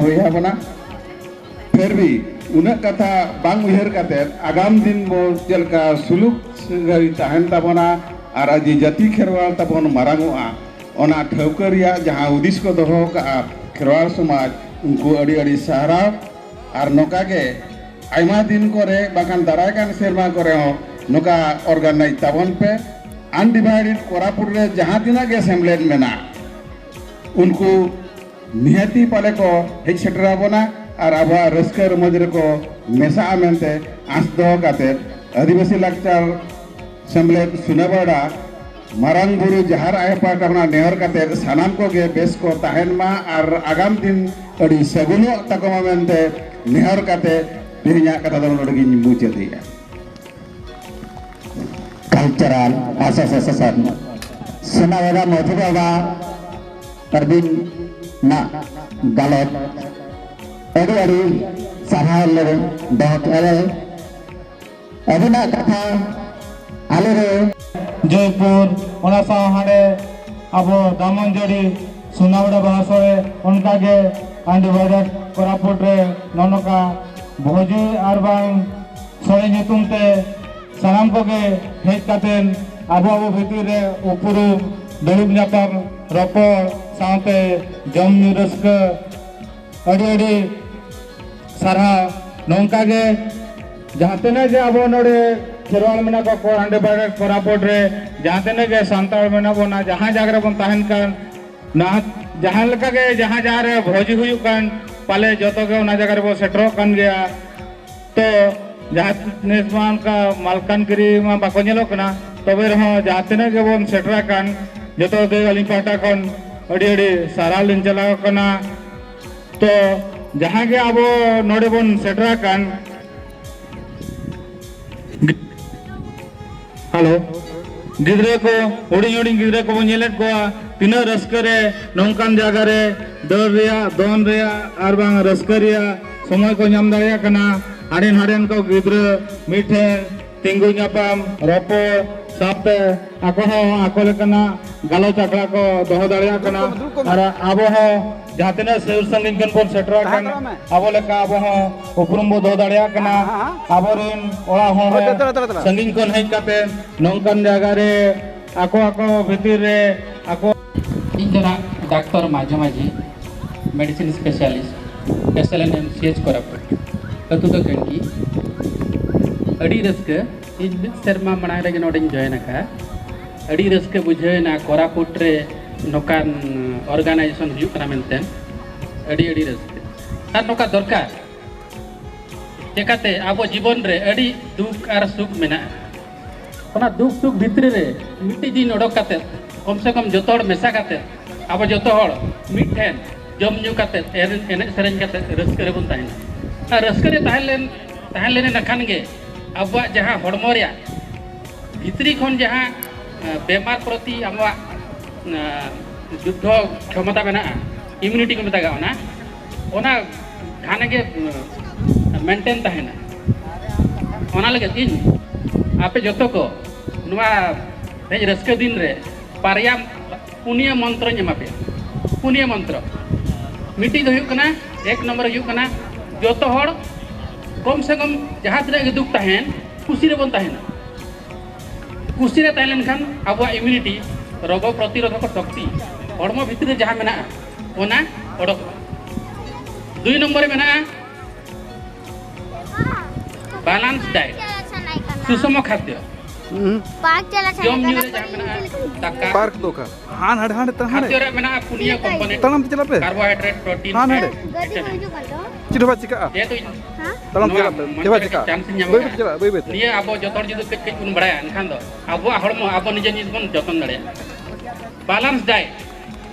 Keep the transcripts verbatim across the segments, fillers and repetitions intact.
ᱵᱚᱭᱦᱟ ᱵᱚᱱᱟ᱾ ᱯᱷᱤᱨ ᱵᱷᱤ ᱩᱱᱟᱹᱜ ᱠᱟᱛᱷᱟ ᱵᱟᱝ ᱩᱭᱦᱟᱹᱨ ᱠᱟᱛᱮ ᱟᱜᱟᱢ ᱫᱤᱱ ᱵᱚ ᱪᱮᱫ ᱞᱮᱠᱟ ᱥᱩᱞᱩᱠ ᱥᱟᱹᱜᱟᱹᱭ ᱛᱟᱦᱮᱱ ᱛᱟᱵᱚᱱᱟ ᱟᱨ ᱟᱡᱤ ᱡᱟᱹᱛᱤ ᱠᱷᱮᱨᱣᱟᱞ ᱛᱟᱵᱚᱱ ᱢᱟᱨᱟᱝᱚᱜᱼᱟ, ᱚᱱᱟ ᱴᱷᱟᱹᱣᱠᱟᱹ ᱨᱮᱭᱟᱜ ᱡᱟᱦᱟᱸ ᱦᱩᱫᱤᱥ ᱠᱚ ᱫᱚᱦᱚ ᱠᱟᱜᱼᱟ ᱠᱷᱮᱨᱣᱟᱞ ᱥᱚᱢᱟᱡᱽ, ᱩᱱᱠᱩ ᱟᱹᱰᱤ ᱟᱹᱰᱤ ᱥᱟᱨᱦᱟᱣ᱾ ᱟᱨ ᱱᱚᱝᱠᱟ ᱜᱮ ᱟᱭᱢᱟ ᱫᱤᱱ ᱠᱚᱨᱮ ᱵᱟᱠᱷᱟᱱ ᱫᱟᱨᱟᱭ ᱠᱟᱱ ᱥᱮᱨᱢᱟ ᱠᱚᱨᱮ ᱦᱚᱸ ᱱᱚᱝᱠᱟ ᱚᱨᱜᱟᱱᱟᱭᱤᱡᱽ ᱛᱟᱵᱚᱱ ᱯᱮ᱾ ᱟᱱᱰᱤᱵᱷᱟᱭᱰᱮᱰ ᱠᱳᱨᱟᱯᱩᱴ ᱨᱮ ᱡᱟᱦᱟᱸ ᱛᱤᱱᱟᱹᱜ ᱜᱮ ᱥᱮᱢᱞᱮᱫ ᱢᱮᱱᱟᱜ, ᱩᱱᱠᱩ ᱱᱤᱦᱟᱹᱛᱤ ᱯᱟᱞᱮ ᱠᱚ ᱦᱮᱡ ᱥᱮᱴᱮᱨ ᱟᱵᱚᱱᱟ ᱟᱨ ᱟᱵᱚᱣᱟᱜ ᱨᱟᱹᱥᱠᱟᱹ ᱨᱚᱢᱚᱡᱽ ᱨᱮᱠᱚ ᱢᱮᱥᱟᱜᱼᱟ ᱢᱮᱱᱛᱮ ᱟᱸᱥ ᱫᱚᱦᱚ ᱠᱟᱛᱮ ᱟᱹᱫᱤᱵᱟᱹᱥᱤ ᱞᱟᱠᱪᱟᱨ ᱥᱮᱢᱞᱮᱫ ᱥᱩᱱᱟᱵᱟᱲᱟ ᱢᱟᱨᱟᱝ ᱵᱩᱨᱩ ᱡᱟᱦᱮᱨ ᱟᱭᱳ ᱯᱟᱦᱴᱟ ᱠᱷᱚᱱᱟᱜ ᱱᱮᱦᱚᱨ ᱠᱟᱛᱮ ᱥᱟᱱᱟᱢ ᱠᱚᱜᱮ ᱵᱮᱥ ᱠᱚ ᱛᱟᱦᱮᱱ ᱢᱟ ᱟᱨ ᱟᱜᱟᱢ ᱫᱤᱱ ᱟᱹᱰᱤ ᱥᱟᱹᱜᱩᱱᱚᱜ ᱛᱟᱠᱚ ᱢᱟ ᱢᱮᱱᱛᱮ ᱱᱮᱦᱚᱨ ᱠᱟᱛᱮ ᱛᱮᱦᱮᱧᱟᱜ ᱠᱟᱛᱷᱟ ᱫᱚ ᱱᱚᱰᱮ ᱜᱤᱧ ᱢᱩᱪᱟᱹᱫᱮᱜᱼᱟ᱾ Cultural Association ᱥᱩᱱᱟᱵᱟᱲᱟ ᱢᱟᱹᱡᱷᱤ ᱵᱟᱵᱟ ᱯᱨᱚᱵᱤᱱ ᱱᱟᱜ ᱜᱟᱞᱚᱪ ᱟᱹᱰᱤ ᱟᱹᱰᱤ ᱥᱟᱨᱦᱟᱣ ᱞᱮ ᱫᱚᱦᱚ ᱠᱮᱜᱼᱟ ᱞᱮ᱾ ᱟᱹᱵᱤᱱᱟᱜ ᱠᱟᱛᱷᱟ ᱟᱞᱮ ᱨᱮ ᱡᱚᱭᱯᱩᱨ, ᱚᱱᱟ ᱥᱟᱶ ᱦᱟᱸᱰᱮ ᱟᱵᱚ ᱫᱟᱢᱚᱱᱡᱟᱹᱲᱤ ᱥᱩᱱᱟᱣᱲᱟ ᱵᱟᱦᱟ ᱥᱚᱲᱮ, ᱚᱱᱠᱟᱜᱮ ᱟᱱᱰᱤᱵᱷᱟᱭᱰᱮᱰ ᱠᱳᱨᱟᱯᱩᱴ ᱨᱮ ᱱᱚᱜᱼᱚ ᱱᱚᱝᱠᱟ ᱵᱷᱚᱡᱤ ᱟᱨ ᱵᱟᱝ ᱥᱚᱲᱮ ᱧᱩᱛᱩᱢ ᱛᱮ ᱥᱟᱱᱟᱢ ᱠᱚᱜᱮ ᱦᱮᱡ ᱠᱟᱛᱮᱱ ᱟᱵᱚ ᱟᱵᱚ ᱵᱷᱤᱛᱤᱨ ᱨᱮ ᱩᱯᱨᱩᱢ, ᱫᱩᱲᱩᱵ ᱧᱟᱯᱟᱢ, ᱨᱚᱯᱚᱲ ᱥᱟᱶᱛᱮ ᱡᱚᱢ ᱧᱩ ᱨᱟᱹᱥᱠᱟᱹ ᱟᱹᱰᱤ ᱟᱹᱰᱤ ᱥᱟᱨᱦᱟᱣ᱾ ᱱᱚᱝᱠᱟ ᱜᱮ ᱡᱟᱦᱟᱸ ᱛᱤᱱᱟᱹᱜ ᱜᱮ ᱟᱵᱚ ᱱᱚᱰᱮ ᱠᱷᱮᱨᱣᱟᱞ ᱢᱮᱱᱟᱜ ᱠᱚᱣᱟ ᱠᱚ ᱟᱱᱰᱤᱵᱷᱟᱭᱰᱮᱰ ᱠᱳᱨᱟᱯᱩᱴ ᱨᱮ, ᱡᱟᱦᱟᱸ ᱛᱤᱱᱟᱹᱜ ᱜᱮ ᱥᱟᱱᱛᱟᱲ ᱢᱮᱱᱟᱜ ᱵᱚᱱᱟ, ᱡᱟᱦᱟᱸ ᱡᱟᱭᱜᱟ ᱨᱮᱵᱚᱱ ᱛᱟᱦᱮᱱ ᱠᱟᱱ, ᱱᱟᱦᱟᱜ ᱡᱟᱦᱟᱸ ᱞᱮᱠᱟ ᱜᱮ ᱡᱟᱦᱟᱸ ᱡᱟᱦᱟᱸ ᱨᱮ ᱵᱷᱚᱡᱽ ᱦᱩᱭᱩᱜ ᱠᱟᱱ, ᱯᱟᱞᱮ ᱡᱚᱛᱚ ᱜᱮ ᱚᱱᱟ ᱡᱟᱭᱜᱟ ᱨᱮᱵᱚᱱ ᱥᱮᱴᱮᱨᱚᱜ ᱠᱟᱱ ᱜᱮᱭᱟ᱾ ᱛᱚ ᱡᱟᱦᱟᱸ ᱱᱮᱥ ᱢᱟ ᱚᱱᱠᱟ ᱢᱟᱞᱠᱟᱱᱜᱤᱨᱤ ᱢᱟ ᱵᱟᱠᱚ ᱧᱮᱞᱚᱜ ᱠᱟᱱᱟ, ᱛᱚᱵᱮ ᱨᱮᱦᱚᱸ ᱡᱟᱦᱟᱸ ᱛᱤᱱᱟᱹᱜ ᱜᱮᱵᱚᱱ ᱥᱮᱴᱮᱨ ᱟᱠᱟᱱ, ᱡᱚᱛᱚ ᱜᱮ ᱟᱹᱞᱤᱧ ᱯᱟᱦᱴᱟ ᱠᱷᱚᱱ ᱟᱹᱰᱤ ᱟᱹᱰᱤ ᱥᱟᱨᱦᱟᱣ ᱞᱤᱧ ᱪᱟᱞᱟᱣ ᱠᱟᱱᱟ᱾ ᱛᱚ ᱡᱟᱦᱟᱸ ᱜᱮ ᱟᱵᱚ ᱱᱚᱰᱮ ᱵᱚᱱ ᱥᱮᱴᱮᱨ ᱟᱠᱟᱱ, ᱦᱮᱞᱳ, ᱜᱤᱫᱽᱨᱟᱹ ᱠᱚ, ᱦᱩᱰᱤᱧ ᱦᱩᱰᱤᱧ ᱜᱤᱫᱽᱨᱟᱹ ᱠᱚᱵᱚᱱ ᱧᱮᱞᱮᱫ ᱠᱚᱣᱟ, ᱛᱤᱱᱟᱹᱜ ᱨᱟᱹᱥᱠᱟᱹ ᱨᱮ ᱱᱚᱝᱠᱟᱱ ᱡᱟᱭᱜᱟ ᱨᱮ ᱫᱟᱹᱲ ᱨᱮᱭᱟᱜ, ᱫᱚᱱ ᱨᱮᱭᱟᱜ ᱟᱨ ᱵᱟᱝ ᱨᱟᱹᱥᱠᱟᱹ ᱨᱮᱭᱟᱜ ᱥᱚᱢᱚᱭ ᱠᱚ ᱧᱟᱢ ᱫᱟᱲᱮᱭᱟᱜ ᱠᱟᱱᱟ᱾ ᱦᱟᱸᱰᱮ ᱱᱟᱰᱮᱱ ᱠᱚ ᱜᱤᱫᱽᱨᱟᱹ ᱢᱤᱫ ᱴᱷᱮᱱ ᱛᱤᱸᱜᱩ ᱧᱟᱯᱟᱢ, ᱨᱚᱯᱚᱲ, ᱥᱟᱶᱛᱮ ᱟᱠᱚ ᱦᱚᱸ ᱟᱠᱚ ᱞᱮᱠᱟᱱᱟᱜ ᱜᱟᱞᱚᱪ ᱟᱠᱷᱲᱟ ᱠᱚ ᱫᱚᱦᱚ ᱫᱟᱲᱮᱭᱟᱜ ᱠᱟᱱᱟ᱾ ᱫᱩᱲᱩᱵ ᱠᱚᱢ, ᱫᱩᱲᱩᱵ ᱠᱚᱢ᱾ ᱟᱨ ᱟᱵᱚ ᱦᱚᱸ ᱡᱟᱦᱟᱸ ᱛᱤᱱᱟᱹᱜ ᱥᱩᱨ ᱥᱟᱺᱜᱤᱧ ᱠᱷᱚᱱ ᱵᱚᱱ ᱥᱮᱴᱮᱨ ᱟᱠᱟᱱ, ᱛᱟᱦᱮᱸ ᱦᱟᱛᱟᱲᱚᱜ ᱢᱮ᱾ ᱟᱵᱚ ᱞᱮᱠᱟ ᱟᱵᱚ ᱦᱚᱸ ᱩᱯᱨᱩᱢ ᱵᱚ ᱫᱚᱦᱚ ᱫᱟᱲᱮᱭᱟᱜ ᱠᱟᱱᱟ᱾ ᱦᱮᱸ, ᱦᱮᱸ, ᱦᱮᱸ᱾ ᱟᱵᱚᱨᱮᱱ ᱚᱲᱟᱜ ᱦᱚᱲ ᱦᱳᱭ, ᱦᱚᱸ ᱫᱮᱞᱟ, ᱫᱮᱞᱟ, ᱫᱮᱞᱟ᱾ ᱥᱟᱺᱜᱤᱧ ᱠᱷᱚᱱ ᱦᱮᱡ ᱠᱟᱛᱮ ᱱᱚᱝᱠᱟᱱ ᱡᱟᱭᱜᱟ ᱨᱮ ᱟᱠᱚ ᱟᱠᱚ ᱵᱷᱤᱛᱤᱨ ᱨᱮ ᱟᱠᱚ ᱤᱧ ᱫᱚ ᱱᱟᱜ ᱰᱟᱠᱛᱚᱨ ᱢᱟᱹᱡᱷᱤ ᱢᱟᱹᱡᱷᱤ, medicine specialist, S L N M C H ᱠᱚᱨᱟᱯᱩᱴ᱾ ᱟᱹᱛᱩ ᱫᱚ ᱠᱟᱹᱲᱠᱤ᱾ ᱟᱹᱰᱤ ᱨᱟᱹᱥᱠᱟᱹ, ᱤᱧ ᱢᱤᱫ ᱥᱮᱨᱢᱟ ᱢᱟᱲᱟᱝ ᱨᱮᱜᱮ ᱱᱚᱰᱮᱧ join ᱟᱠᱟᱫᱼᱟ᱾ ᱟᱹᱰᱤ ᱨᱟᱹᱥᱠᱟᱹ ᱵᱩᱡᱷᱟᱹᱣ ᱮᱱᱟ ᱠᱚᱨᱟᱯᱩᱴ ᱨᱮ ᱱᱚᱝᱠᱟᱱ organisation ᱦᱩᱭᱩᱜ ᱠᱟᱱᱟ ᱢᱮᱱᱛᱮ᱾ ᱟᱹᱰᱤ, ᱟᱹᱰᱤ ᱨᱟᱹᱥᱠᱟᱹ᱾ ᱟᱨ ᱱᱚᱝᱠᱟ ᱫᱚᱨᱠᱟᱨ᱾ ᱪᱮᱠᱟᱛᱮ ᱟᱵᱚ ᱡᱤᱵᱚᱱ ᱨᱮ ᱟᱹᱰᱤ ᱫᱩᱠ ᱟᱨ ᱥᱩᱠ ᱢᱮᱱᱟᱜᱼᱟ᱾ ᱚᱱᱟ ᱫᱩᱠ ᱥᱩᱠ ᱵᱷᱤᱛᱨᱤ ᱨᱮ ᱢᱤᱫᱴᱤᱡ ᱫᱤᱱ ᱚᱰᱚᱠ ᱠᱟᱛᱮ, ᱠᱚᱢ ᱥᱮ ᱠᱚᱢ ᱡᱚᱛᱚ ᱦᱚᱲ ᱢᱮᱥᱟ ᱠᱟᱛᱮ, ᱟᱵᱚ ᱡᱚᱛᱚ ᱦᱚᱲ ᱢᱤᱫ ᱴᱷᱮᱱ ᱡᱚᱢ ᱧᱩ ᱠᱟᱛᱮ, ᱮᱱ-, ᱮᱱᱮᱡ ᱥᱮᱨᱮᱧ ᱠᱟᱛᱮ ᱨᱟᱹᱥᱠᱟᱹ ᱨᱮᱵᱚᱱ ᱛᱟᱦᱮᱱᱟ᱾ ᱟᱨ ᱨᱟᱹᱥᱠᱟᱹ ᱨᱮ ᱛᱟᱦᱮᱸ ᱞᱮᱱ, ᱛᱟᱦᱮᱸ ᱞᱮᱱ ᱠᱷᱟᱱ ᱜᱮ ᱟᱵᱚᱣᱟᱜ ᱡᱟᱦᱟᱸ ᱦᱚᱲᱢᱚ ᱨᱮᱭᱟᱜ ᱵᱷᱤᱛᱨᱤ ᱠᱷᱚᱱ ᱡᱟᱦᱟᱸ, ᱮ, ᱵᱮᱢᱟᱨ ᱯᱨᱚᱛᱤ ᱟᱵᱚᱣᱟᱜ, ᱮ, ᱡᱩᱫᱽᱫᱷᱚ ᱠᱷᱚᱢᱚᱛᱟ ᱢᱮᱱᱟᱜᱼᱟ, immunity ᱠᱚ ᱢᱮᱛᱟᱜᱼᱟ, ᱚᱱᱟ, ᱚᱱᱟ ᱜᱷᱟᱱᱮ ᱜᱮ, ᱮ, maintain ᱛᱟᱦᱮᱱᱟ᱾ ᱚᱱᱟ ᱞᱟᱹᱜᱤᱫ ᱤᱧ ᱟᱯᱮ ᱡᱚᱛᱚ ᱠᱚ ᱱᱚᱣᱟ ᱛᱮᱦᱮᱧ ᱨᱟᱹᱥᱠᱟᱹ ᱫᱤᱱ ᱨᱮ ᱵᱟᱨᱭᱟ, ᱯᱩᱱᱭᱟᱹ ᱢᱚᱱᱛᱨᱚᱧ ᱮᱢᱟ ᱯᱮᱭᱟ᱾ ᱯᱩᱱᱭᱟᱹ ᱢᱚᱱᱛᱨᱚ᱾ ᱢᱤᱫᱴᱤᱡ ᱫᱚ ᱦᱩᱭᱩᱜ ᱠᱟᱱᱟ, ᱮᱠ ᱱᱚᱢᱵᱚᱨ ᱦᱩᱭᱩᱜ ᱠᱟᱱᱟ, ᱡᱚᱛᱚ ᱦᱚᱲ ᱠᱚᱢ ᱥᱮ ᱠᱚᱢ ᱡᱟᱦᱟᱸ ᱛᱤᱱᱟᱹᱜ ᱜᱮ ᱫᱩᱠ ᱛᱟᱦᱮᱱ, ᱠᱩᱥᱤ ᱨᱮᱵᱚᱱ ᱛᱟᱦᱮᱱᱟ᱾ ᱠᱩᱥᱤ ᱨᱮ ᱛᱟᱦᱮᱸ ᱞᱮᱱᱠᱷᱟᱱ ᱟᱵᱚᱣᱟᱜ immunity, ᱨᱳᱜᱚ ᱯᱨᱚᱛᱤᱨᱳᱫᱷᱚᱠ ᱥᱚᱠᱛᱤ, ᱦᱚᱲᱢᱚ ᱵᱷᱤᱛᱨᱤ ᱨᱮ ᱡᱟᱦᱟᱸ ᱢᱮᱱᱟᱜᱼᱟ, ᱚᱱᱟ ᱚᱰᱚᱠᱚᱜᱼᱟ᱾ ᱫᱩᱭ ᱱᱚᱢᱵᱚᱨ ᱨᱮ ᱢᱮᱱᱟᱜᱼᱟ balance diet, ᱥᱩᱥᱚᱢ ᱠᱷᱟᱫᱽᱭᱚ᱾ ᱦᱩᱸ᱾ ᱯᱟᱨᱠ ᱪᱟᱞᱟᱜ ᱡᱚᱢ ᱧᱩ ᱨᱮ ᱡᱟᱦᱟᱸ ᱢᱮᱱᱟᱜᱼᱟ, ᱫᱟᱠᱟ, ᱯᱟᱨᱠ ᱫᱚ ᱚᱠᱟ? ᱦᱟᱱ ᱦᱟᱸᱰᱮ, ᱦᱟᱸᱰᱮ, ᱛᱟᱲᱟᱢ ᱠᱷᱟᱫᱽᱭᱚ ᱦᱟᱸᱰᱮ᱾ ᱨᱮ ᱢᱮᱱᱟᱜᱼᱟ ᱯᱩᱱᱭᱟᱹ component, ᱛᱟᱲᱟᱢ ᱛᱮ ᱪᱟᱞᱟᱜ ᱯᱮ᱾ Carbohydrate, protein, ᱦᱟᱸᱰᱮ, ᱦᱟᱸᱰᱮ᱾ Fat, ᱜᱟᱹᱰᱤ ᱠᱚ ᱦᱤᱡᱩᱜ ᱠᱟᱱ ᱫᱚ᱾ ᱪᱮᱫ ᱦᱚᱸ ᱵᱟᱭ ᱪᱤᱠᱟᱹᱜᱼᱟ᱾ ᱡᱮᱦᱮᱛᱩ ᱤᱧ ᱛᱟᱲᱟᱢ ᱛᱮ ᱱᱚᱣᱟ ᱪᱟᱞᱟᱜ ᱯᱮ᱾ ᱪᱮᱫ ᱦᱚᱸ ᱵᱟᱭ ᱢᱚᱧᱪᱚ ᱨᱮ ᱪᱤᱠᱟᱹᱜᱼᱟ᱾ Chance ᱤᱧ ᱧᱟᱢ ᱵᱟᱹᱭ ᱵᱟᱹᱭ ᱟᱠᱟᱫᱼᱟ᱾ ᱪᱟᱞᱟᱜᱼᱟ, ᱵᱟᱹᱭ ᱵᱟᱹᱭ ᱛᱮ᱾ ᱱᱤᱭᱟᱹ ᱟᱵᱚ ᱡᱚᱛᱚ ᱦᱚᱲ ᱡᱩᱫᱤ ᱠᱟᱹᱡ ᱠᱟᱹᱡ ᱵᱚᱱ ᱵᱟᱲᱟᱭᱟ, ᱮᱱᱠᱷᱟᱱ ᱫᱚ ᱟᱵᱚᱣᱟᱜ ᱦᱚᱲᱢᱚ ᱟᱵᱚ ᱱᱤᱡᱮ ᱱᱤᱡᱮ ᱵᱚᱱ ᱡᱚᱛᱚᱱ ᱫᱟᱲᱮᱭᱟᱜᱼᱟ᱾ Balance diet,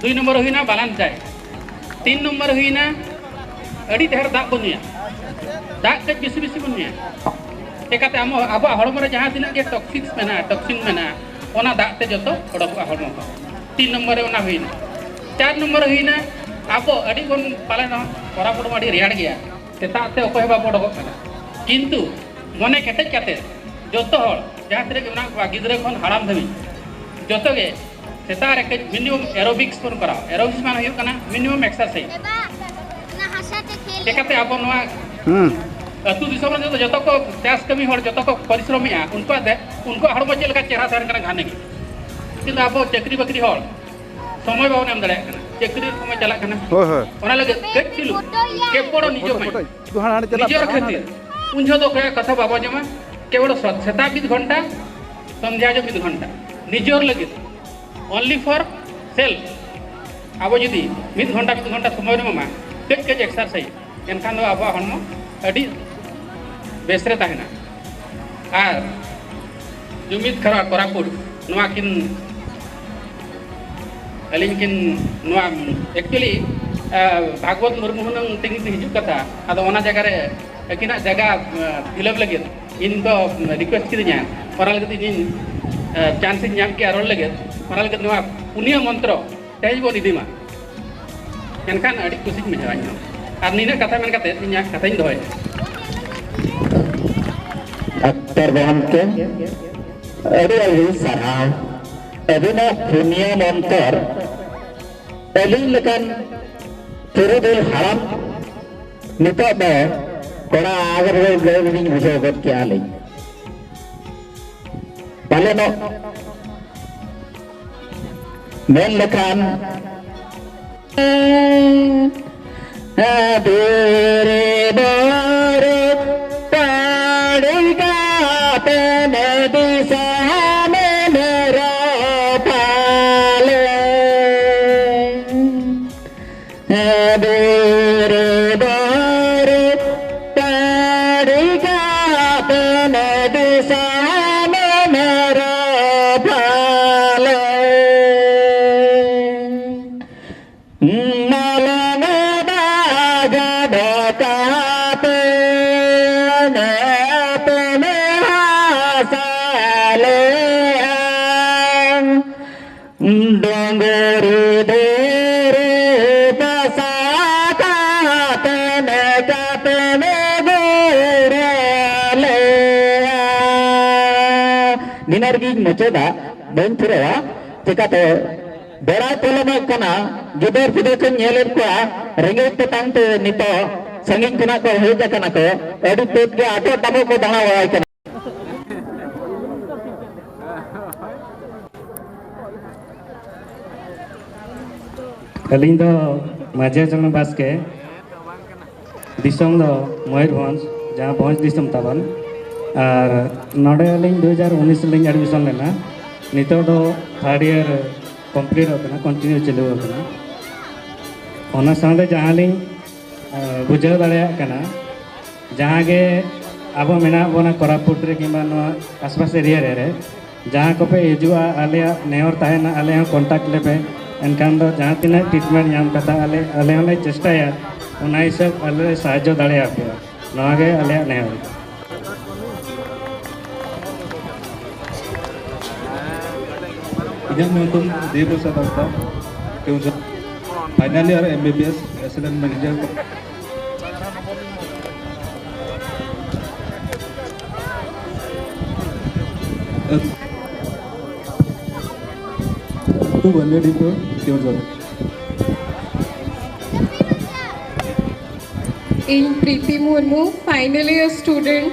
ᱫᱩᱭ ᱱᱚᱢᱵᱚᱨ ᱦᱩᱭᱱᱟ balance diet᱾ ᱛᱤᱱ ᱱᱚᱢᱵᱚᱨ ᱦᱩᱭᱱᱟ ᱟᱹᱰᱤ ᱰᱷᱮᱨ ᱫᱟᱜ ᱵᱚᱱ ᱧᱩᱭᱟ᱾ ᱫᱟᱜ ᱠᱟᱹᱡ ᱵᱮᱥᱤ ᱵᱮᱥᱤ ᱵᱚᱱ ᱧᱩᱭᱟ᱾ ᱪᱮᱠᱟᱛᱮ ᱟᱢ, ᱟᱵᱚᱣᱟᱜ ᱦᱚᱲᱢᱚ ᱨᱮ ᱡᱟᱦᱟᱸ ᱛᱤᱱᱟᱹᱜ ᱜᱮ toxins ᱢᱮᱱᱟᱜᱼᱟ, toxin ᱢᱮᱱᱟᱜᱼᱟ, ᱚᱱᱟ ᱫᱟᱜ ᱛᱮ ᱡᱚᱛᱚ ᱚᱰᱚᱠᱚᱜᱼᱟ ᱦᱚᱲᱢᱚ ᱠᱷᱚᱱ᱾ ᱛᱤᱱ ᱱᱚᱢᱵᱚᱨ ᱨᱮ ᱚᱱᱟ ᱦᱩᱭᱱᱟ᱾ ᱪᱟᱨ ᱱᱚᱢᱵᱚᱨ ᱨᱮ ᱦᱩᱭᱱᱟ, ᱟᱵᱚ ᱟᱹᱰᱤ ᱵᱚᱱ ᱯᱟᱞᱮᱱ ᱦᱚᱲᱢᱚ ᱟᱹᱰᱤ ᱨᱮᱭᱟᱲ ᱜᱮᱭᱟ, ᱥᱮᱛᱟᱜ ᱛᱮ ᱚᱠᱚᱭ ᱦᱚᱸ ᱵᱟᱵᱚ ᱚᱰᱚᱠᱚᱜ ᱠᱟᱱᱟ, ᱠᱤᱱᱛᱩ ᱢᱚᱱᱮ ᱠᱮᱴᱮᱡ ᱠᱟᱛᱮ ᱡᱚᱛᱚ ᱦᱚᱲ ᱡᱟᱦᱟᱸ ᱛᱤᱱᱟᱹᱜ ᱜᱮ ᱢᱮᱱᱟᱜ ᱠᱚᱣᱟ, ᱜᱤᱫᱽᱨᱟᱹ ᱠᱷᱚᱱ ᱦᱟᱲᱟᱢ ᱫᱷᱟᱹᱵᱤᱡ, ᱡᱚᱛᱚ ᱜᱮ ᱥᱮᱛᱟᱜ ᱨᱮ ᱠᱟᱹᱡ ᱢᱤᱱᱤᱢᱟᱢ ᱮᱨᱳᱵᱤᱠᱥ ᱵᱚᱱ ᱠᱚᱨᱟᱣᱟ᱾ ᱮᱨᱳᱵᱤᱠᱥ ᱢᱟᱱᱮ ᱦᱩᱭᱩᱜ ᱠᱟᱱᱟ ᱢᱤᱱᱤᱢᱟᱢ ᱮᱠᱥᱟᱨᱥᱟᱭᱤᱡᱽ᱾ ᱪᱮᱠᱟᱛᱮ ᱟᱵᱚ ᱱᱚᱣᱟ ᱦᱩᱸ᱾ ᱟᱹᱛᱩ ᱫᱤᱥᱚᱢ ᱨᱮ ᱡᱚᱛᱚ, ᱡᱚᱛᱚ ᱠᱚ ᱪᱟᱥ ᱠᱟᱹᱢᱤ ᱦᱚᱲ ᱡᱚᱛᱚ ᱠᱚ ᱯᱚᱨᱤᱥᱨᱚᱢᱮᱜᱼᱟ, ᱩᱱᱠᱩᱣᱟᱜ ᱛᱮ, ᱩᱱᱠᱩᱣᱟᱜ ᱦᱚᱲᱢᱚ ᱪᱮᱫ ᱞᱮᱠᱟ ᱪᱮᱦᱨᱟ ᱛᱟᱦᱮᱱ ᱠᱟᱱᱟ ᱜᱷᱟᱱᱮ ᱜᱮ᱾ ᱠᱤᱱᱛᱩ ᱟᱵᱚ ᱪᱟᱹᱠᱨᱤ ᱵᱟᱹᱠᱨᱤ ᱦᱚᱲ ᱥᱚᱢᱚᱭ ᱵᱟᱵᱚᱱ ᱮᱢ ᱫᱟᱲᱮᱭᱟᱜ ᱠᱟᱱᱟ, ᱪᱟᱹᱠᱨᱤ ᱨᱮ ᱥᱚᱢᱚᱭ ᱪᱟᱞᱟᱜ ᱠᱟᱱᱟ᱾ ᱦᱳᱭ, ᱦᱳᱭ᱾ ᱚᱱᱟ ᱞᱟᱹᱜᱤᱫ ᱠᱟᱹᱡ ᱪᱩᱞᱩᱝ ᱠᱮᱯᱚᱲᱚ ᱱᱤᱡᱚ ᱯᱷᱳᱴᱳ, ᱯᱷᱳᱴᱳ, ᱫᱩ ᱦᱟᱸᱰᱮ ᱪᱟᱞᱟᱜ ᱱᱤᱡᱚᱨ ᱠᱟᱱᱟ, ᱠᱷᱟᱹᱛᱤᱨ ᱦᱟᱸᱰᱮ᱾ ᱩᱱ ᱡᱚᱦᱚᱜ ᱫᱚ ᱚᱠᱚᱭᱟᱜ ᱠᱟᱛᱷᱟ ᱵᱟᱵᱚ ᱟᱸᱡᱚᱢᱟ, ᱠᱮᱵᱚᱞ ᱥᱚ-, ᱥᱮᱛᱟᱜ ᱢᱤᱫ ᱜᱷᱚᱱᱴᱟ, ᱥᱚᱱᱫᱷᱭᱟ ᱡᱚᱜ ᱢᱤᱫ ᱜᱷᱚᱱᱴᱟ, ᱱᱤᱡᱚᱨ ᱞᱟᱹᱜᱤᱫ, only for self᱾ ᱟᱵᱚ ᱡᱩᱫᱤ ᱢᱤᱫ ᱜᱷᱚᱱᱴᱟ, ᱢᱤᱫ ᱜᱷᱚᱱᱴᱟ ᱥᱚᱢᱚᱭ ᱵᱚᱱ ᱮᱢᱟ, ᱠᱟᱹᱡ ᱠᱟᱹᱡ ᱮᱠᱥᱟᱨᱥᱟᱭᱤᱡᱽ, ᱮᱱᱠᱷᱟᱱ ᱫᱚ ᱟᱵᱚᱣᱟᱜ ᱦᱚᱲᱢᱚ ᱟᱹᱰᱤ ᱵᱮᱥ ᱨᱮ ᱛᱟᱦᱮᱱᱟ᱾ ᱟᱨ ᱡᱩᱢᱤᱫ ᱠᱷᱮᱨᱣᱟᱲ ᱠᱚᱨᱟᱯᱩᱴ, ᱱᱚᱣᱟ ᱠᱤᱱ ᱟᱹᱞᱤᱧ ᱠᱤᱱ ᱱᱚᱣᱟ actually, ᱟ, ᱵᱷᱟᱜᱽᱣᱚᱛ ᱢᱩᱨᱢᱩ ᱦᱩᱱᱟᱹᱝ ᱛᱤᱸᱜᱩ ᱛᱮ ᱦᱤᱡᱩᱜ ᱠᱟᱛᱷᱟ, ᱟᱫᱚ ᱚᱱᱟ ᱡᱟᱭᱜᱟ ᱨᱮ ᱟᱹᱠᱤᱱᱟᱜ ᱡᱟᱭᱜᱟ, ᱟ, fill up ᱞᱟᱹᱜᱤᱫ ᱤᱧ ᱫᱚ request ᱠᱤᱫᱤᱧᱟ, ᱚᱱᱟ ᱞᱟᱹᱜᱤᱫ ᱤᱧ, ᱟ, chance ᱤᱧ ᱧᱟᱢ ᱠᱮᱜᱼᱟ ᱨᱚᱲ ᱞᱟᱹᱜᱤᱫ, ᱚᱱᱟ ᱞᱟᱹᱜᱤᱫ ᱱᱚᱣᱟ ᱯᱩᱱᱭᱟᱹ ᱢᱚᱱᱛᱨᱚ ᱛᱮᱦᱮᱧ ᱵᱚᱱ ᱤᱫᱤ ᱢᱟ, ᱮᱱᱠᱷᱟᱱ ᱟᱹᱰᱤ ᱠᱩᱥᱤᱧ ᱵᱩᱡᱷᱟᱹᱣᱟ ᱤᱧ ᱦᱚᱸ᱾ ᱟᱨ ᱱᱤᱱᱟᱹᱜ ᱠᱟᱛᱷᱟ ᱢᱮᱱ ᱠᱟᱛᱮ ᱤᱧᱟᱹᱜ ᱠᱟᱛᱷᱟᱧ ᱫᱚᱦᱚᱭᱮᱫᱟ᱾ ᱰᱟᱠᱛᱟᱨ ᱜᱚᱢᱠᱮ, ᱟᱹᱰᱤ ᱟᱹᱰᱤ ᱥᱟᱨᱦᱟᱣ᱾ ᱟᱹᱵᱤᱱᱟᱜ ᱯᱩᱱᱭᱟᱹ ᱢᱚᱱᱛᱚᱨ ᱟᱹᱞᱤᱧ ᱞᱮᱠᱟᱱ ᱯᱩᱨᱩᱫᱷᱩᱞ ᱦᱟᱲᱟᱢ ᱱᱤᱛᱚᱜ ᱫᱚ ᱠᱚᱲᱟ ᱟᱜ ᱨᱮ ᱞᱤᱧ ᱵᱩᱡᱷᱟᱹᱣ ᱜᱚᱫ ᱠᱮᱜᱼᱟ ᱞᱤᱧ᱾ ᱯᱟᱞᱮᱱᱚᱜ ᱢᱮᱱ ᱞᱮᱠᱷᱟᱱ ᱫᱩᱨᱮ ᱫᱚᱨᱮ ᱯᱟᱹᱲᱤ ᱠᱟᱛᱮᱱ ᱫᱤᱥᱚᱢ ᱮᱢ ᱨᱟᱯᱟᱞᱮ᱾ ᱫᱩᱨᱮ ᱫᱚᱨᱮ ᱯᱟᱹᱲᱤ ᱠᱟᱛᱮᱱ ᱫᱤᱥᱚᱢ ᱮᱢ ᱨᱟᱯᱟᱞᱮ᱾ ᱢᱟᱞᱚᱢ ᱵᱟᱜᱟᱰ ᱠᱟᱛᱮ ᱮᱛᱚᱢ ᱦᱟᱥᱟ ᱞᱮ ᱟᱝ᱾ ᱰᱩᱝᱨᱤ ᱫᱷᱤᱨᱤ ᱯᱟᱥᱟ ᱠᱟᱛᱮ ᱠᱟᱛᱮ ᱜᱩᱨ ᱞᱮ ᱟᱝ᱾ ᱱᱤᱱᱟᱹᱜ ᱨᱮᱜᱮᱧ ᱢᱩᱪᱟᱹᱫᱟ, ᱵᱟᱹᱧ ᱯᱩᱨᱟᱹᱣᱟ᱾ ᱪᱮᱠᱟᱛᱮ ᱵᱮᱲᱟᱭ ᱯᱚᱞᱚᱢᱚᱜ ᱠᱟᱱᱟ, ᱜᱤᱫᱟᱹᱨ ᱯᱤᱫᱟᱹᱨ ᱠᱚᱧ ᱧᱮᱞᱮᱫ ᱠᱚᱣᱟ, ᱨᱮᱸᱜᱮᱡ ᱛᱮᱛᱟᱝ ᱛᱮ ᱱᱤᱛᱚᱜ ᱥᱟᱺᱜᱤᱧ ᱠᱷᱚᱱᱟᱜ ᱠᱚ ᱦᱮᱡ ᱟᱠᱟᱱᱟ ᱠᱚ, ᱟᱹᱰᱤ ᱛᱮᱫ ᱜᱮ ᱟᱴᱚᱜ ᱰᱟᱵᱚᱜ ᱠᱚ ᱫᱟᱬᱟ ᱵᱟᱲᱟᱭ ᱠᱟᱱᱟ᱾ ᱟᱹᱞᱤᱧ ᱫᱚ ᱢᱟᱹᱡᱷᱤ ᱪᱚᱨᱚᱱ ᱵᱟᱥᱠᱮ, ᱫᱤᱥᱚᱢ ᱫᱚ ᱢᱚᱭᱩᱨᱵᱷᱚᱸᱡᱽ, ᱡᱟᱦᱟᱸ ᱵᱷᱚᱸᱡᱽ ᱫᱤᱥᱚᱢ ᱛᱟᱵᱚᱱ᱾ ᱟᱨ ᱱᱚᱰᱮ ᱟᱹᱞᱤᱧ ᱫᱩ ᱦᱟᱡᱟᱨ ᱩᱱᱤᱥ ᱨᱮᱞᱤᱧ admission ᱞᱮᱱᱟ᱾ ᱱᱤᱛᱚᱜ ᱫᱚ third year complete ᱟᱠᱟᱱᱟ, continue ᱪᱟᱹᱞᱩ ᱟᱠᱟᱱᱟ᱾ ᱚᱱᱟ ᱥᱟᱶᱛᱮ ᱡᱟᱦᱟᱸ ᱞᱤᱧ, ᱟᱸ, ᱵᱩᱡᱷᱟᱹᱣ ᱫᱟᱲᱮᱭᱟᱜ ᱠᱟᱱᱟ, ᱡᱟᱦᱟᱸ ᱜᱮ ᱟᱵᱚ ᱢᱮᱱᱟᱜ ᱵᱚᱱᱟ ᱠᱳᱨᱟᱯᱩᱴ ᱨᱮ ᱠᱤᱝᱵᱟ ᱱᱚᱣᱟ ᱟᱥᱯᱟᱥ area ᱨᱮ, ᱡᱟᱦᱟᱸ ᱠᱚᱯᱮ ᱦᱤᱡᱩᱜᱼᱟ, ᱟᱞᱮᱭᱟᱜ ᱱᱮᱦᱚᱨ ᱛᱟᱦᱮᱱᱟ, ᱟᱞᱮ ᱦᱚᱸ contact ᱞᱮᱯᱮ᱾ ᱮᱱᱠᱷᱟᱱ ᱫᱚ ᱡᱟᱦᱟᱸ ᱛᱤᱱᱟᱹᱜ treatment ᱧᱟᱢ ᱠᱟᱛᱷᱟ, ᱟᱞᱮ, ᱟᱞᱮ ᱦᱚᱸᱞᱮ ᱪᱮᱥᱴᱟᱭᱟ, ᱚᱱᱟ ᱦᱤᱥᱟᱹᱵ ᱟᱞᱮ ᱞᱮ ᱥᱟᱦᱟᱡᱽᱡᱚ ᱫᱟᱲᱮᱭᱟᱯᱮᱭᱟ᱾ ᱱᱚᱣᱟ ᱜᱮ ᱟᱞᱮᱭᱟᱜ ᱱᱮᱦᱚᱨ᱾ ᱤᱧᱟᱹᱜ ᱧᱩᱛᱩᱢ ᱫᱮᱵ ᱯᱨᱚᱥᱟᱫᱽ ᱦᱟᱸᱥᱫᱟ, Keonjhar, final year M B B S, assistant manager᱾ ᱟᱹᱛᱩ ᱵᱟᱹᱞᱤᱭᱟᱹᱰᱤ ᱠᱷᱚᱱ, ᱠᱮᱣᱚᱱᱡᱷᱚᱨ᱾ ᱤᱧ Priti Murmu, final year student,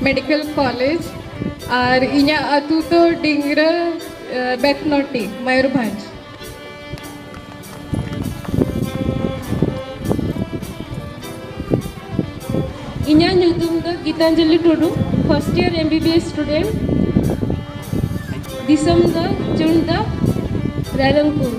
medical college, ᱟᱨ ᱤᱧᱟᱹᱜ ᱟᱹᱛᱩ ᱫᱚ ᱰᱤᱝᱨᱟᱹ, ᱵᱮᱛᱱᱚᱴᱤ, ᱢᱚᱭᱩᱨᱵᱷᱚᱸᱡᱽ᱾ ᱤᱧᱟᱹᱜ ᱧᱩᱛᱩᱢ ᱫᱚ ᱜᱤᱛᱟᱧᱡᱚᱞᱤ ᱴᱩᱰᱩ, first year M B B S student, ᱫᱤᱥᱚᱢ ᱫᱚ ᱪᱩᱱᱰᱟ, ᱨᱟᱭᱨᱚᱝᱯᱩᱨ᱾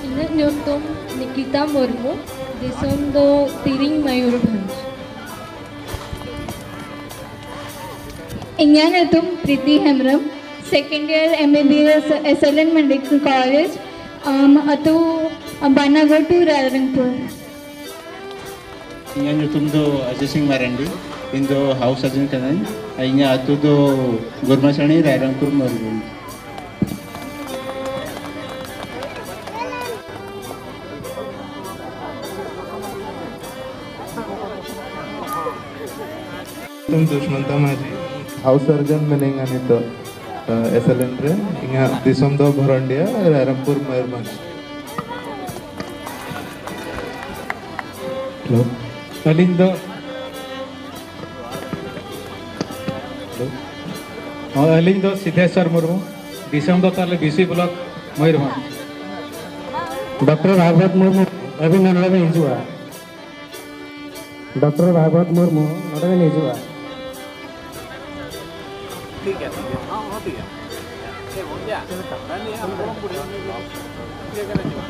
ᱤᱧᱟᱹᱜ ᱧᱩᱛᱩᱢ ᱱᱤᱠᱤᱛᱟ ᱢᱩᱨᱢᱩ, ᱫᱤᱥᱚᱢ ᱫᱚ ᱛᱤᱨᱤᱝ, ᱢᱚᱭᱩᱨᱵᱷᱚᱸᱡᱽ᱾ ᱤᱧᱟᱹᱜ ᱧᱩᱛᱩᱢ Priti Hembrom, second year M B B S S L N Medical College, ᱟᱢ ᱟᱹᱛᱩ ᱵᱟᱱᱟᱜᱷᱟᱴᱩ, ᱨᱟᱭᱨᱚᱝᱯᱩᱨ᱾ ᱤᱧᱟᱹᱜ ᱧᱩᱛᱩᱢ ᱫᱚ ᱟᱡᱚᱭ ᱥᱤᱝ ᱢᱟᱨᱟᱱᱰᱤ᱾ ᱤᱧ ᱫᱚ house surgeon ᱠᱟᱹᱱᱟᱹᱧ᱾ ᱤᱧᱟᱹᱜ ᱟᱹᱛᱩ ᱫᱚ ᱜᱚᱨᱢᱟᱥᱟᱬᱤ, ᱨᱟᱭᱨᱚᱝᱯᱩᱨ, ᱢᱚᱭᱩᱨᱵᱷᱚᱸᱡᱽ᱾ ᱧᱩᱛᱩᱢ ᱫᱩᱥᱢᱚᱱᱛᱟ ᱢᱟᱹᱡᱷᱤ᱾ ᱦᱟᱣᱩᱥ ᱥᱟᱨᱡᱚᱱ ᱢᱤᱱᱟᱹᱧᱟ ᱱᱤᱛᱚᱜ, ᱮ, ᱮᱥᱮᱞᱮᱱ ᱨᱮ᱾ ᱤᱧᱟᱹᱜ ᱫᱤᱥᱚᱢ ᱫᱚ ᱵᱷᱚᱨᱚᱱᱰᱤᱭᱟ, ᱨᱟᱭᱨᱚᱝᱯᱩᱨ, ᱢᱚᱭᱩᱨᱵᱷᱚᱸᱡᱽ᱾ ᱦᱮᱞᱳ᱾ ᱟᱹᱞᱤᱧ ᱫᱚ, ᱦᱮᱞᱳ᱾ ᱦᱚᱸ, ᱟᱹᱞᱤᱧ ᱫᱚ ᱥᱤᱫᱷᱮᱥᱣᱚᱨ ᱢᱩᱨᱢᱩ, ᱫᱤᱥᱚᱢ ᱫᱚ ᱛᱟᱞᱮ ᱵᱤᱥᱤ ᱵᱞᱚᱠ, ᱢᱚᱭᱩᱨᱵᱷᱚᱸᱡᱽ᱾ ᱰᱚᱠᱴᱚᱨ ᱵᱷᱟᱜᱽᱵᱚᱛ ᱢᱩᱨᱢᱩ, ᱟᱹᱵᱤᱱ ᱱᱚᱰᱮ ᱵᱤᱱ ᱦᱤᱡᱩᱜᱼᱟ᱾ ᱰᱚᱠᱴᱚᱨ ᱵᱷᱟᱜᱽᱵᱚᱛ ᱢᱩᱨᱢᱩ, ᱱᱚᱰᱮ ᱵᱤᱱ ᱦᱤᱡᱩᱜᱼᱟ᱾ ᱴᱷᱤᱠ ᱜᱮᱭᱟ, ᱴᱷᱤᱠ ᱜᱮᱭᱟ᱾ ᱦᱚᱸ, ᱦᱚᱸ, ᱴᱷᱤᱠ ᱜᱮᱭᱟ᱾ ᱮ, ᱵᱚᱱᱡᱟ, ᱦᱟᱹᱱᱤ ᱟᱢ ᱜᱚᱲᱚᱢ ᱵᱩᱰᱷᱤ, ᱩᱱᱤ ᱜᱮ ᱪᱮᱫ ᱞᱮᱠᱟ ᱨᱮ ᱦᱤᱡᱩᱜᱼᱟ?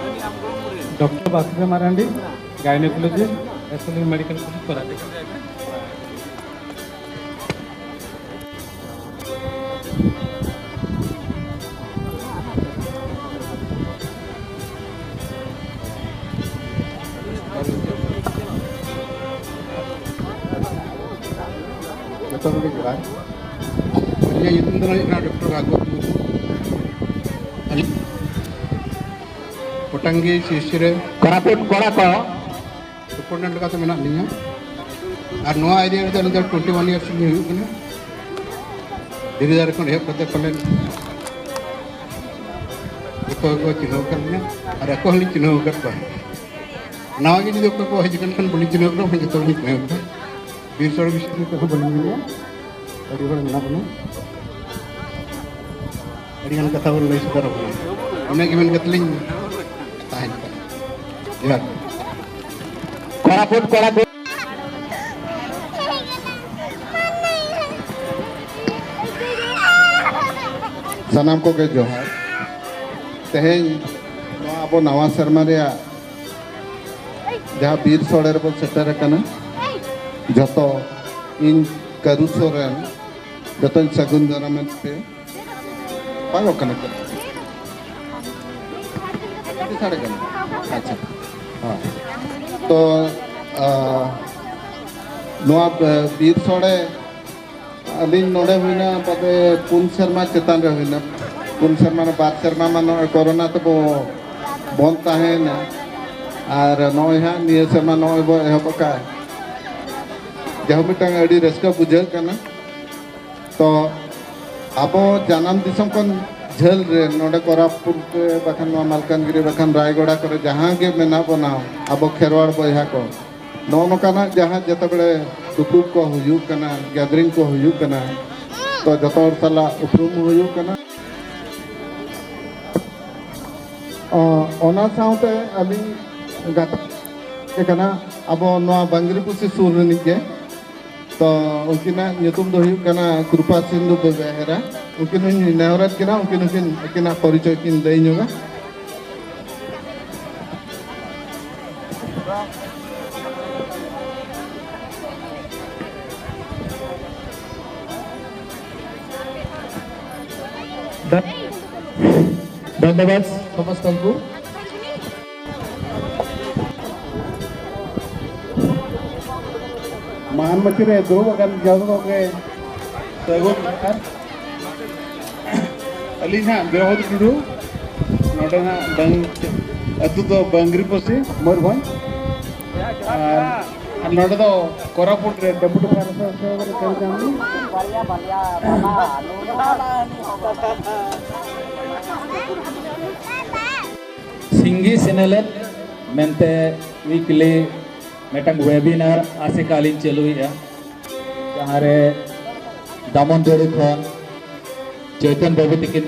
ᱦᱟᱹᱱᱤ ᱟᱢ ᱜᱚᱲᱚᱢ ᱵᱩᱰᱷᱤ᱾ ᱰᱚᱠᱴᱚᱨ ᱵᱟᱥᱩᱫᱮᱵ ᱢᱟᱨᱟᱱᱰᱤ, ᱜᱟᱭᱱᱳᱠᱳᱞᱚᱡᱤ, ᱮᱥᱮᱞᱤᱱ ᱢᱮᱰᱤᱠᱮᱞ ᱠᱚᱞᱮᱡᱽ, ᱠᱚᱨᱟᱪᱤ᱾ ᱡᱚᱛᱚ ᱠᱚᱜᱮ ᱡᱚᱦᱟᱨ᱾ ᱟᱹᱞᱤᱧᱟᱜ ᱧᱩᱛᱩᱢ ᱫᱚ ᱦᱩᱭᱩᱜ ᱠᱟᱱᱟ ᱰᱚᱠᱴᱚᱨ ᱵᱷᱟᱜᱽᱣᱚᱛ ᱢᱩᱨᱢᱩ᱾ ᱟᱹᱞᱤᱧ ᱠᱚᱴᱟᱝᱜᱤ ᱥᱤᱥᱤ ᱨᱮ ᱠᱚᱨᱟᱯᱩᱴ ᱠᱚᱲᱟ ᱠᱚ᱾ ᱥᱩᱯᱟᱨᱰᱮᱱᱴ ᱞᱮᱠᱟᱛᱮ ᱢᱮᱱᱟᱜ ᱞᱤᱧᱟ᱾ ᱟᱨ ᱱᱚᱣᱟ ᱮᱨᱤᱭᱟ ᱨᱮᱫᱚ ᱟᱹᱞᱤᱧ ᱫᱚ ᱴᱩᱭᱮᱱᱴᱤ ᱳᱣᱟᱱ ᱤᱭᱟᱨᱥ ᱞᱤᱧ ᱦᱩᱭᱩᱜ ᱠᱟᱱᱟ᱾ ᱫᱷᱤᱨᱤ ᱫᱟᱨᱮ ᱠᱷᱚᱱ ᱮᱦᱚᱵ ᱠᱟᱛᱮ ᱯᱟᱞᱮᱱ ᱡᱚᱛᱚ ᱜᱮᱠᱚ ᱪᱤᱱᱦᱟᱹᱣ ᱟᱠᱟᱫ ᱞᱤᱧᱟ ᱟᱨ ᱟᱠᱚ ᱦᱚᱸᱞᱤᱧ ᱪᱤᱱᱦᱟᱹᱣ ᱟᱠᱟᱫ ᱠᱚᱣᱟ᱾ ᱱᱟᱣᱟ ᱜᱮ ᱡᱩᱫᱤ ᱚᱠᱚᱭ ᱠᱚ ᱦᱤᱡᱩᱜ ᱠᱟᱱ ᱠᱷᱟᱱ ᱵᱟᱹᱞᱤᱧ ᱪᱤᱱᱦᱟᱹᱣ ᱠᱟᱱᱟ, ᱵᱟᱠᱷᱟᱱ ᱡᱚᱛᱚ ᱜᱮᱞᱤᱧ ᱪᱤᱱᱦᱟᱹᱣ ᱠᱚᱣᱟ᱾ ᱵᱤᱨ ᱥᱚᱲᱮ ᱵᱤᱥᱚᱭ ᱛᱮ ᱦᱚᱸ ᱵᱟᱹᱞᱤᱧ ᱢᱮᱱᱮᱫᱼᱟ, ᱟᱹᱰᱤ ᱦᱚᱲ ᱢᱮᱱᱟᱜ ᱵᱚᱱᱟ᱾ ᱟᱹᱰᱤᱜᱟᱱ ᱠᱟᱛᱷᱟ ᱵᱚᱱ ᱞᱟᱹᱭ ᱥᱚᱫᱚᱨ ᱟᱠᱟᱱᱟ᱾ ᱚᱱᱟ ᱜᱮ ᱢᱮᱱ ᱠᱟᱛᱮ ᱞᱤᱧ ᱛᱟᱦᱮᱱ ᱠᱟᱱᱟ᱾ ᱡᱚᱦᱟᱨ᱾ ᱠᱚᱨᱟᱯᱩᱴ ᱠᱚᱲᱟ ᱠᱚ᱾ ᱥᱟᱱᱟᱢ ᱠᱚᱜᱮ ᱡᱚᱦᱟᱨ᱾ ᱛᱮᱦᱮᱧ ᱱᱚᱣᱟ ᱟᱵᱚ ᱱᱟᱣᱟ ᱥᱮᱨᱢᱟ ᱨᱮᱭᱟᱜ ᱡᱟᱦᱟᱸ ᱵᱤᱨ ᱥᱚᱲᱮ ᱨᱮᱵᱚᱱ ᱥᱮᱴᱮᱨ ᱟᱠᱟᱱᱟ, ᱡᱚᱛᱚ ᱤᱧ ᱠᱟᱹᱨᱩ ᱥᱚᱨᱮᱱ ᱡᱚᱛᱚᱧ ᱥᱟᱹᱜᱩᱱ ᱫᱟᱨᱟᱢᱮᱫ ᱯᱮ᱾ ᱵᱟᱝ ᱚᱜ ᱠᱟᱱᱟ ᱛᱚ? ᱟᱹᱰᱤ ᱥᱟᱰᱮ ᱠᱟᱱᱟ᱾ ᱟᱪᱪᱷᱟ᱾ ᱦᱮᱸ᱾ ᱛᱚ, ᱟ, ᱱᱚᱣᱟ, ᱟ, ᱵᱤᱨ ᱥᱚᱲᱮ ᱟᱹᱞᱤᱧ ᱱᱚᱰᱮ ᱦᱩᱭᱱᱟ ᱵᱟᱫᱮ ᱯᱩᱱ ᱥᱮᱨᱢᱟ ᱪᱮᱛᱟᱱ ᱨᱮ ᱦᱩᱭᱱᱟ᱾ ᱯᱩᱱ ᱥᱮᱨᱢᱟ ᱨᱮ ᱵᱟᱨ ᱥᱮᱨᱢᱟ ᱢᱟ ᱱᱚᱜᱼᱚᱭ ᱠᱚᱨᱳᱱᱟ ᱛᱮᱵᱚ ᱵᱚᱱᱫ ᱛᱟᱦᱮᱸᱭᱮᱱᱟ᱾ ᱟᱨ ᱱᱚᱜᱼᱚᱭ ᱦᱟᱸᱜ ᱱᱤᱭᱟᱹ ᱥᱮᱨᱢᱟ ᱱᱚᱜᱼᱚᱭ ᱵᱚ ᱮᱦᱚᱵ ᱟᱠᱟᱫ᱾ ᱡᱟᱦᱟᱸ ᱢᱤᱫᱴᱟᱝ ᱟᱹᱰᱤ ᱨᱟᱹᱥᱠᱟᱹ ᱵᱩᱡᱷᱟᱹᱜ ᱠᱟᱱᱟ᱾ ᱛᱚ ᱟᱵᱚ ᱡᱟᱱᱟᱢ ᱫᱤᱥᱚᱢ ᱠᱷᱚᱱ ᱡᱷᱟᱹᱞ ᱨᱮ, ᱱᱚᱰᱮ ᱠᱚᱨᱟᱯᱩᱨ ᱨᱮ, ᱵᱟᱠᱷᱟᱱ ᱱᱚᱣᱟ ᱢᱟᱞᱠᱟᱱᱜᱤᱨᱤ, ᱵᱟᱠᱷᱟᱱ ᱨᱟᱭᱜᱚᱲᱟ ᱠᱚᱨᱮ ᱡᱟᱦᱟᱸ ᱜᱮ ᱢᱮᱱᱟᱜ ᱵᱚᱱᱟ, ᱟᱵᱚ ᱠᱷᱮᱨᱣᱟᱲ ᱵᱚᱭᱦᱟ ᱠᱚ, ᱱᱚᱜᱼᱚ ᱱᱚᱝᱠᱟᱱᱟᱜ ᱡᱟᱦᱟᱸ ᱡᱮᱛᱮ ᱵᱮᱲᱮ ᱫᱩᱯᱲᱩᱵ ᱠᱚ ᱦᱩᱭᱩᱜ ᱠᱟᱱᱟ, ᱜᱮᱫᱟᱨᱤᱝ ᱠᱚ ᱦᱩᱭᱩᱜ ᱠᱟᱱᱟ, ᱛᱚ ᱡᱚᱛᱚ ᱦᱚᱲ ᱥᱟᱞᱟᱜ ᱩᱯᱨᱩᱢ ᱦᱩᱭᱩᱜ ᱠᱟᱱᱟ᱾ ᱚ, ᱚᱱᱟ ᱥᱟᱶᱛᱮ ᱟᱹᱞᱤᱧ ᱜᱟᱛᱮ ᱠᱟᱱᱟ, ᱟᱵᱚ ᱱᱚᱣᱟ ᱵᱟᱝᱜᱽᱨᱤᱯᱚᱥᱤ ᱥᱩᱨ ᱨᱤᱱᱤᱡ ᱜᱮ᱾ ᱛᱚ ᱩᱱᱠᱤᱱᱟᱜ ᱧᱩᱛᱩᱢ ᱫᱚ ᱦᱩᱭᱩᱜ ᱠᱟᱱᱟ ᱠᱨᱩᱯᱟ ᱥᱤᱱᱫᱷᱩ ᱵᱮᱦᱮᱨᱟ᱾ ᱩᱱᱠᱤᱱ ᱦᱚᱸᱧ ᱱᱮᱦᱚᱨᱮᱫ ᱠᱤᱱᱟ, ᱩᱱᱠᱤᱱ ᱦᱚᱸᱠᱤᱱ ᱟᱹᱠᱤᱱᱟᱜ ᱯᱚᱨᱤᱪᱚᱭ ᱠᱤᱱ ᱞᱟᱹᱭ ᱧᱚᱜᱟ᱾ ᱫᱷᱚᱱᱭᱚᱵᱟᱫ ᱥᱚᱢᱚᱥᱛᱚ ᱠᱚ᱾ ᱢᱟᱱ ᱢᱟᱹᱪᱤ ᱨᱮ ᱫᱩᱲᱩᱵ ᱟᱠᱟᱱ ᱡᱚᱛᱚ ᱠᱚᱜᱮ ᱥᱟᱹᱜᱩᱱ ᱡᱚᱦᱟᱨ᱾ ᱟᱹᱞᱤᱧ ᱦᱟᱸᱜ ᱫᱨᱚᱣᱯᱚᱫᱤ ᱴᱩᱰᱩ, ᱱᱚᱰᱮᱱᱟᱜ ᱵᱟᱝ-, ᱟᱹᱛᱩ ᱫᱚ ᱵᱟᱝᱜᱽᱨᱤᱯᱚᱥᱤ, ᱢᱚᱭᱩᱨᱵᱷᱚᱸᱡᱽ᱾ ᱟᱨ, ᱟᱨ ᱱᱚᱰᱮ ᱫᱚ ᱠᱚᱨᱟᱯᱩᱴ ᱨᱮ ᱰᱮᱯᱩᱴᱤ ᱯᱷᱟᱭᱟᱨ ᱚᱯᱷᱤᱥᱟᱨ ᱦᱤᱥᱟᱹᱵ ᱨᱮ ᱠᱟᱹᱢᱤ ᱠᱟᱱᱟ ᱞᱤᱧ᱾ ᱥᱤᱝᱜᱤ ᱥᱮᱱᱮᱞᱮᱫ ᱢᱮᱱᱛᱮ ᱩᱭᱤᱠᱞᱤ ᱢᱤᱫᱴᱟᱝ ᱣᱮᱵᱤᱱᱟᱨ ᱟᱥᱮᱠᱟ ᱞᱤᱧ ᱪᱟᱹᱞᱩᱭᱮᱫᱼᱟ, ᱡᱟᱦᱟᱸᱨᱮ ᱫᱟᱢᱚᱱ ᱡᱳᱲᱤ ᱠᱷᱚᱱ ᱪᱳᱭᱛᱚᱱ ᱵᱟᱹᱵᱩ ᱛᱤᱠᱤᱱ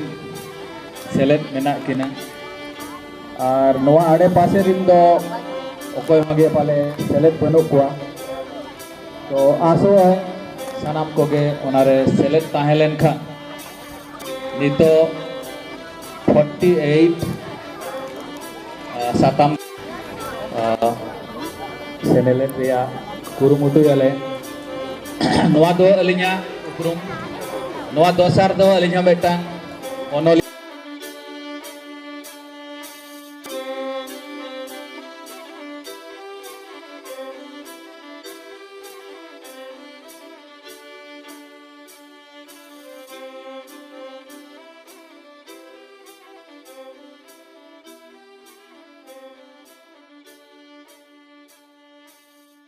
ᱥᱮᱞᱮᱫ ᱢᱮᱱᱟᱜ ᱠᱤᱱᱟ᱾ ᱟᱨ ᱱᱚᱣᱟ ᱟᱲᱮ ᱯᱟᱥᱮ ᱨᱤᱱ ᱫᱚ ᱚᱠᱚᱭ ᱦᱚᱸᱜᱮ ᱯᱟᱞᱮ ᱥᱮᱞᱮᱫ ᱵᱟᱹᱱᱩᱜ ᱠᱚᱣᱟ᱾ ᱛᱚ ᱟᱥᱚᱜ ᱟᱹᱧ ᱥᱟᱱᱟᱢ ᱠᱚᱜᱮ ᱚᱱᱟᱨᱮ ᱥᱮᱞᱮᱫ ᱛᱟᱦᱮᱸ ᱞᱮᱱᱠᱷᱟᱱ ᱱᱤᱛᱚᱜ ᱯᱷᱳᱨᱴᱤ ᱮᱭᱤᱴ ᱥᱟᱛᱟᱢ ᱥᱮᱱᱮᱞᱮᱫ ᱨᱮᱭᱟᱜ ᱠᱩᱨᱩᱢᱩᱴᱩᱭᱟᱞᱮ᱾ ᱱᱚᱣᱟ ᱫᱚ ᱟᱹᱞᱤᱧᱟᱜ ᱩᱯᱨᱩᱢ᱾ ᱱᱚᱣᱟ ᱫᱚᱥᱟᱨ ᱫᱚ ᱟᱹᱞᱤᱧ ᱦᱚᱸ ᱢᱤᱫᱴᱟᱝ ᱚᱱᱚᱞᱤᱭᱟᱹ